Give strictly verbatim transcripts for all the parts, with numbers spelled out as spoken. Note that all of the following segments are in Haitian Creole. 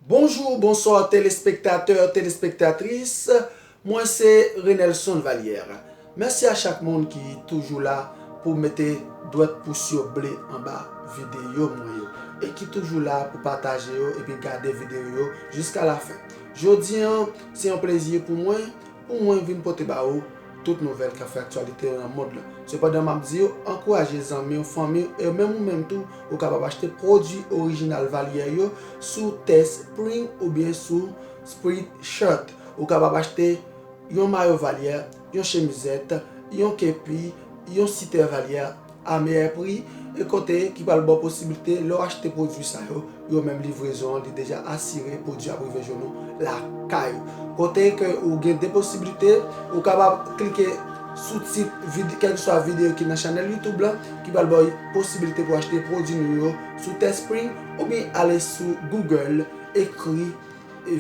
Bonjou, bonswa, telespektatè, telespektatris. Mwen se Renelson Valière. Mèsi a chak moun ki toujou la pou mete dwèt pous yo ble anba videyo mwen yo e ki toujou la pou pataje yo epi gade videyo yo jiska lafen. Jodi an, se yon plezi pou mwen, pou mwen vin pote ba ou tout nouvèl k ap fè aktyalite yo nan mond lan. Sepandan, m ap di w, ankouraje zanmi w, fanmi w, e menm ou menm tou, ou kapab achte pwodui orijinal Valière yo sou Teespring oubyen sou Spreadshirt. Ou kapab achte yon mayo Valière, yon chemizèt, yon kepi, yon sitè Valière a meyè pri, e kote ki pral ba w posiblite, lè w achte pwodui sa yo, yo menm livrezon an, li deja asire pwodui ap rive jwenn ou lakay ou. Kote ke ou gen de posiblite, ou kapab klike sou tit vide-, kèlkeswa videyo ki nan chanèl YouTube lan, ki pral ba w posiblite pou achte pwodui nou yo sou Teespring, oubyen ale sou Google, ekri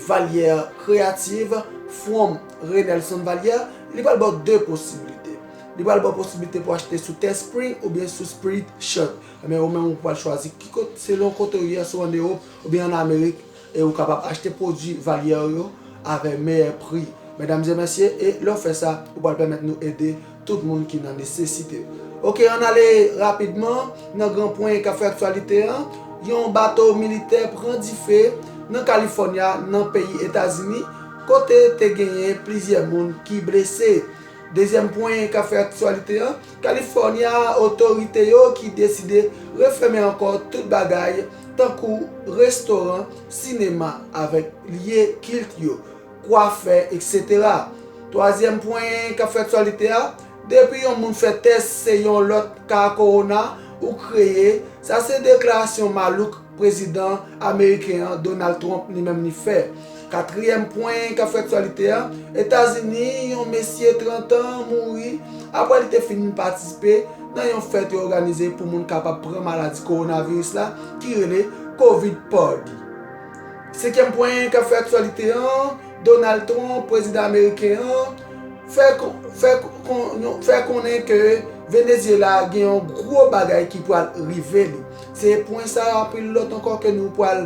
Valière Creative from Renelson Valière, li pral ba w de posiblite. Li pral ba w posiblite pou achte sou Teespring oubyen sou Spreadshirt. Ebyen, ou menm ou pral chwazi ki kote, selon kote w ye, si w ann Ewòp oubyen ann Amerik, e ou kapab achte pwodui Valière yo avèk meyè pri. Medam e mesye, e lè w fè sa, ou pral pèmèt nou ede tout moun ki nan nesesite. Oke, ann ale rapidman nan gran pwen k ap fè aktyalite an. Yon bato militè pran dife nan California, nan peyi Etazini, kote te genyen plizyè moun ki blese. Dezyèm pwen k ap fè aktyalite an, California, otorite yo ki deside refèmen ankò tout bagay, tankou restoran, sinema avèk lye kilt yo, kwafè, etsetera. Twazyèm pwen k ap fè aktyalite a, depi yon moun fè tès, se yon lòt ka kowona ou kreye. Sa se deklarasyon malouk prezidan ameriken an, Donald Trump, li menm li fè. Katriyèm pwen k ap fè aktyalite a, Etazini, yon mesye trant an mouri apre li te fin patisipe nan yon fèt yo òganize pou moun kapab pran maladi kowonaviris la ki rele Covid Party. Senkyèm pwen k ap fè aktyalite an, Donald Trump, prezidan ameriken an, fè kon-, fè kon-, yon, fè konnen ke Venezyela gen yon gwo bagay ki pral rive li. Se pwen sa a, anpil lòt ankò ke nou pral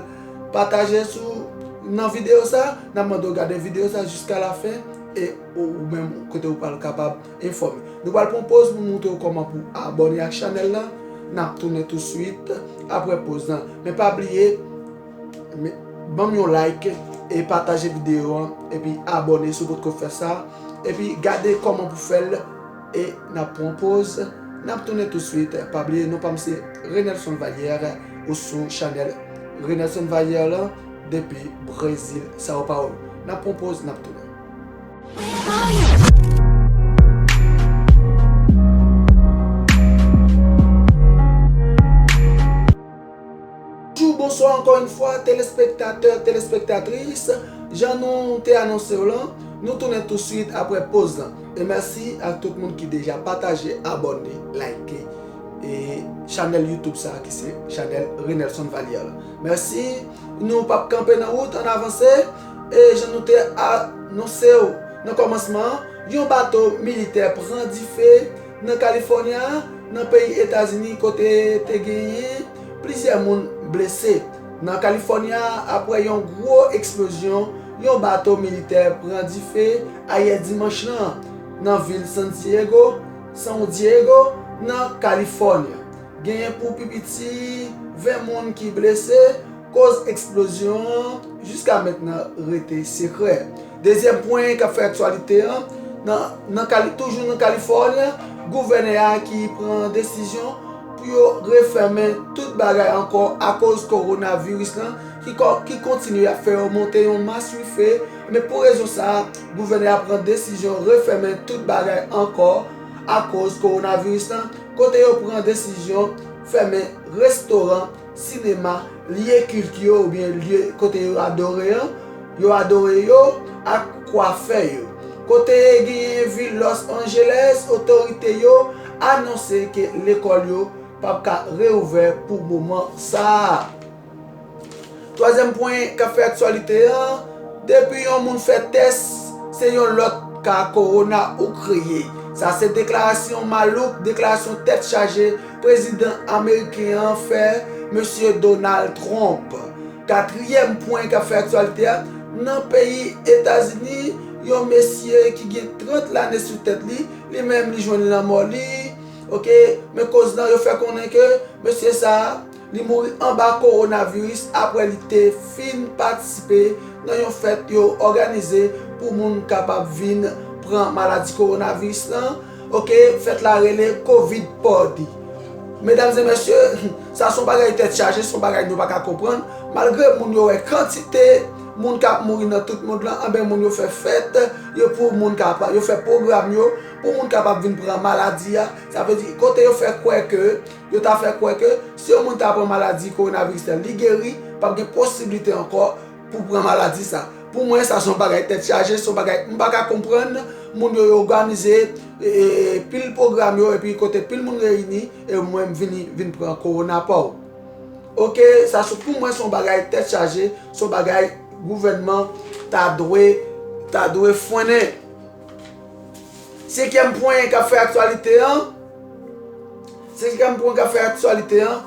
pataje sou, nan videyo sa a. N ap mande w gade videyo sa a jiska lafen e ou menm kote ou pral kapab enfòme. Nou pral pran yon poz pou montre w kòman pou abòne ak chanèl lan. N ap tounen touswit apre poz lan. Men pa bliye, men, ban m yon like e pataje videyo an, epi abòne si w potko fè sa, epi gade kòman pou fè l, e n ap pran yon poz, n ap tounen touswit. Pa bliye, non pa m se Renelson Valière, ou sou chanèl Renelson Valière lan, depi Brezil, São Paulo. N ap pran yon poz, n ap tounen. Bonjou, bonswa ankò yon fwa, telespektatè, telespektatris. Jan nou te anonse w lan, nou tounen touswit apre poz lan. E mèsi ak tout moun ki deja pataje, abòne, like, e chanèl YouTube sa a ki se chanèl Renelson Valière lan. Mèsi, nou p ap kanpe nan wout, ann avanse. E jan nou te anonse w nan kòmansman an, yon bato militè pran dife nan California, nan peyi Etazini, kote te genyen plizyè moun blese. Nan California, apre yon gwo eksplozyon, yon bato militè pran dife ayè dimanch lan, nan vil San Diego, San Diego, nan California. Genyen pou pi piti ven moun ki blese, koz eksplozyon an jiska mentnan rete sekrè. Dezyèm pwen k ap fè aktyalite an, nan, nan Kali-, toujou nan Kalifòni, gouvènè a ki pran desizyon pou yo refèmen tout bagay ankò akoz kowonaviris lan ki kò-, ki kontinye ap fè yo monte yon mas wife. Men pou rezon sa a, gouvènè a pran desizyon refèmen tout bagay ankò akoz kowonaviris lan, kote yo pran desizyon fèmen restoran, sinema, lye kilt yo oubyen lye kote yo adore an, yo adore yo, ak kwafè yo. Kote genyen vil Los Angeles, otorite yo anonse ke lekòl yo p ap ka reouvè pou moman sa a. Twazyèm pwen k ap fè aktyalite an, depi yon moun fè tès, se yon lòt ka kowona ou kreye. Sa se deklarasyon malouk, deklarasyon tèt chaje prezidan ameriken an fè, mesye Donald Trump. Katriyèm pwen k ap fè aktyalite a, nan peyi Etazini, yon mesye ki gen trant lane sou tèt li, li menm li jwenn lanmò li, oke, men koz lan yo fè konnen ke mesye sa a, li mouri anba kowonaviris apre li te fin patisipe nan yon fèt yo òganize pou moun kapab vin pran maladi kowonaviris lan. Oke, fèt la rele Covid Party. Medam e mesye, sa se yon bagay tèt chaje, se yon bagay nou pa ka konprann. Malgre moun yo wè kantite moun k ap mouri nan tout mond lan, anben moun yo fè fèt yo pou moun kapab, yo fè pwogram yo pou moun kapab vin pran maladi a. Sa vle di, kote yo fè kwè ke, yo ta fè kwè ke si yon moun ta pran maladi kowonaviris la, li geri, p ap gen posiblite ankò pou pran maladi sa. Pou mwen, sa se yon bagay tèt chaje, se yon bagay m pa ka konprann. Moun yo, yo òganize e, e, pil pwogram yo, epi kote pil moun reyini, e mwen m vini, vin pran kowona pa w. Oke, sa se pou mwen se yon bagay tèt chaje, se yon bagay gouvènman ta dwe, ta dwe fwennen. Senkyèm pwen k ap fè aktyalite an, senkyèm pwen k ap fè aktyalite an,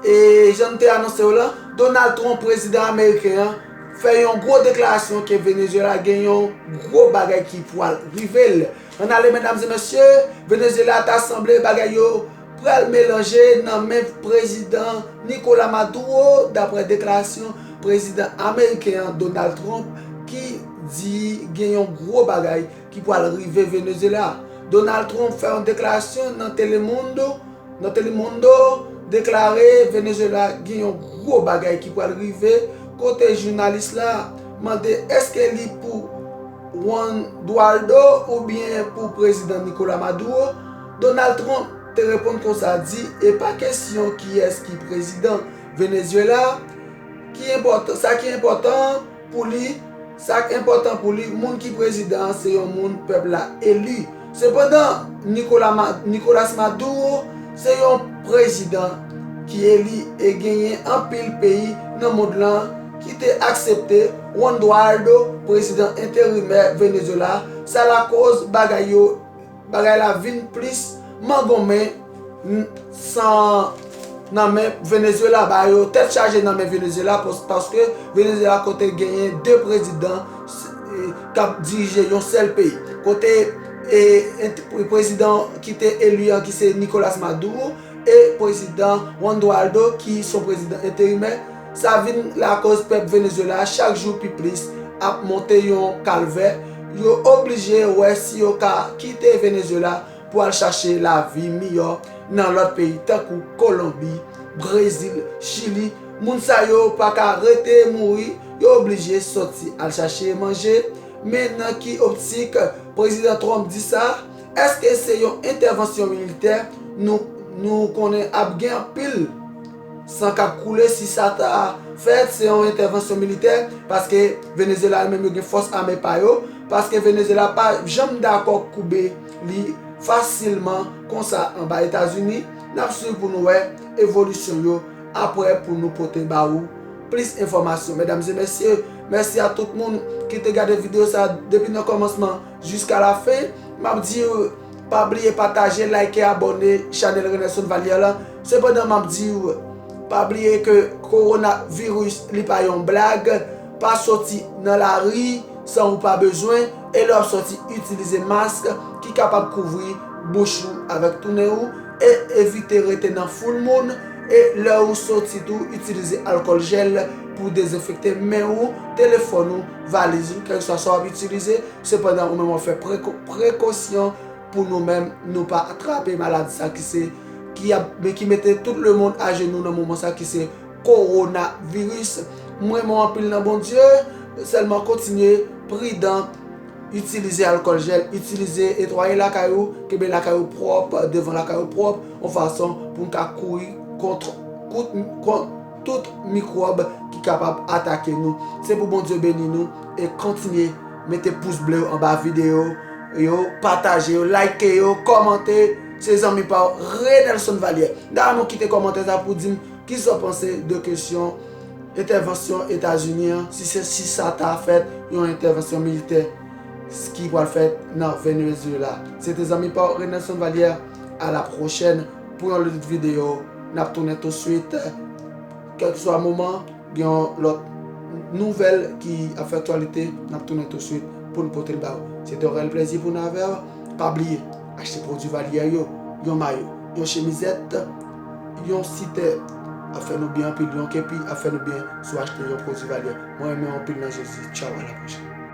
e jan m te anonse w lan, Donald Trump, prezidan ameriken an, fè yon gwo deklarasyon ke Venezuela gen yon gwo bagay ki pwal rive l. Ann ale, medam e mesye, Venezuela ta sanble bagay yo pral melanje nan men prezidan Nicolas Maduro, dapre deklarasyon prezidan ameriken an, Donald Trump, ki di gen yon gwo bagay ki pral rive Venezuela. Donald Trump fè yon deklarasyon nan Telemundo, nan Telemundo, deklare Venezuela gen yon gwo bagay ki pral rive, kote jounalis la mande èske li pou Juan Guaido oubyen pou prezidan Nicolas Maduro. Donald Trump te reponn konsa, di, e pa kesyon kiyès ki prezidan Venezuela ki enpòtan, sa ki enpòtan pou li, sa k enpòtan pou li, moun ki prezidan an se yon moun pèp la eli. Sepandan, Nicolas Ma-, Nicolas Maduro se yon prezidan ki eli e genyen anpil peyi nan mond lan ki te aksepte Juan Guaido, prezidan enterimè Venezuela. Sa lakoz bagay yo, bagay la vin plis mangonmen n-, san nan men Venezuela, ba yo tèt chaje nan men Venezuela, pos-, paske Venezuela kote genyen de prezidan, s-, e, k ap dirije yon sèl peyi. Kote, e, ent-, prezidan ki te eli an, ki se Nicolas Maduro, e prezidan Juan Guaido, ki se yon prezidan enterimè, sa vin lakoz pèp Venezuela chak jou pi plis ap monte yon kalvè. Yo oblije wè si yo ka kite Venezuela pou al chache lavi miyò nan lòt peyi tankou Kolonbi, Brezil, Chili. Moun sa yo pa ka rete mouri, yo oblije sòti al chache manje. Men nan ki optik prezidan Trump di sa? Èske se yon entèvansyon militè? Nou, nou konnen ap gen anpil san k ap koule si sa ta fèt, se yon entèvansyon militè, paske Venezuela li menm yo gen fòs ame pa yo, paske Venezuela pa janm dakò koube li fasilman konsa anba Etazini. N ap swiv pou nou wè evolisyon yo apre pou nou pote ba ou plis enfòmasyon. Medam e mesye, mèsi a tout moun ki te gade videyo sa depi nan kòmansman jiska la fen. M ap di w, pa bliye pataje, like, abòne chanèl Renelson Valière la. Sepandan, m ap di w, pa bliye ke kowonaviris, li pa yon blag. Pa soti nan lari san ou pa bezwen. E lè w ap sòti, itilize mask ki kapab kouvri bouch ou avèk tou nen ou. E evite rete nan foul moun. E lè ou soti tou, itilize alkòl jèl pou dezenfekte men ou, telefòn ou, valiz ou, kèlkeswa sa w ap itilize. Sepandan, ou menm w ap fè preko-, prekosyon pou nou menm, nou pa atrape maladi sa ki se, ki ap, men ki mete tout lemonn ajenou nan moman sa ki se kowonaviris. M renmen w anpil nan Bondye, sèlman kontinye pridan, itilize alkòl jèl, itilize netwaye lakay ou, kenbe lakay ou pwòp, devan lakay ou pwòp, yon fason pou n ka kouri kont, kont, kont tout mikwòb ki kapab atake nou. Se pou Bondye beni nou e kontinye mete pous ble yo anba videyo yo, pataje yo, like yo, kòmante. Se zanmi pa w Renelson Valière. Dayè, mwen kite kòmantè sa pou di m kisa w panse de kesyon entèvansyon Etazini an, si se, si sa ta fèt, yon entèvansyon militè ki pral fèt nan Venezuela. Se te zanmi pa w Renelson Valière. A la pwochèn pou yon lòt videyo. N ap tounen touswit. Kèlkeswa moman, Gen yon lòt nouvèl ki ap fè aktyalite, n ap tounen touswit pou n pote l ba ou. Se te yon reyèl plezi pou n avè w. Pa bliye, achte pwodui Valière yo, yon mayo, yon chemizèt, yon sitè ap fè nou byen anpil, yon kepi ap fè nou byen si w achte yon pwodui Valière. Mwen renmen w anpil nan Jezi. Tchaw, a la pwochèn.